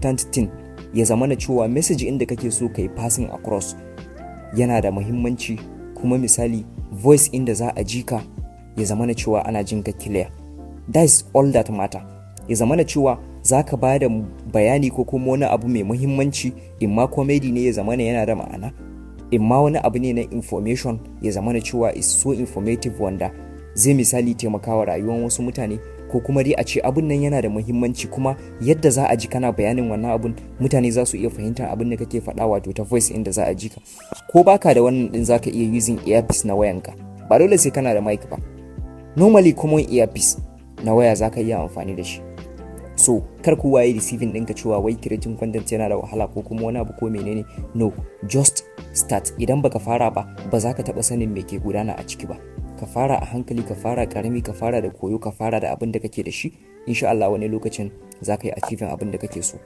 Thing, ya zama na cewa message inda kake so kai passing across yana da muhimmanci, kuma misali voice inda za a ji ka ya zama na cewa ana jin ka clear. That is all that matter. Ya zama na cewa za ka ba da bayani ko kuma wani abu mai muhimmanci, in ma comedy ne, ya zama na yana da ma'ana, in ma wani abu ne na information, ya zama na cewa is so informative, wanda zai misali taimakawa rayuwar wasu mutane, ko kuma dai a ce abun nan yana da muhimmanci, kuma yadda za a ji kana bayanin wannan abun, mutane za su iya fahimtar abin da kake faɗa, wato ta voice inda za a ji ka. Ko baka da wannan din, zaka iya using earpiece na wayanka. Ba dole sai kana da mic ba. Normally common earpiece na waya zaka iya amfani da shi. So kar kowa ya deceiving ɗinka cewa wai creating content yana da wahala ko kuma wani abu ko menene. No, just start. Idan baka fara ba, ba za ka taɓa sanin me ke gudana a ciki ba. Ka fara a hankali, ka fara karami, ka fara da koyo, ka fara da abin da kake da shi. Insha Allah wani lokacin za ka yi achieving abin da kake so.